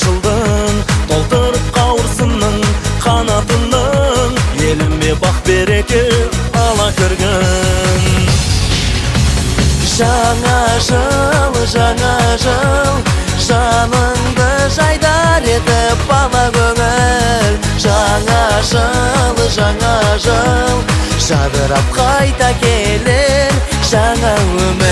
жылдың толтырып қауырсынның қанатының, еліме бақ береке ала кіргін. Жаңа жыл, жаңа жыл, жаныңды жайдар етіп бала көңіл. Жаңа жыл, жаңа жыл, жадырап қайта келер жаңа өмір.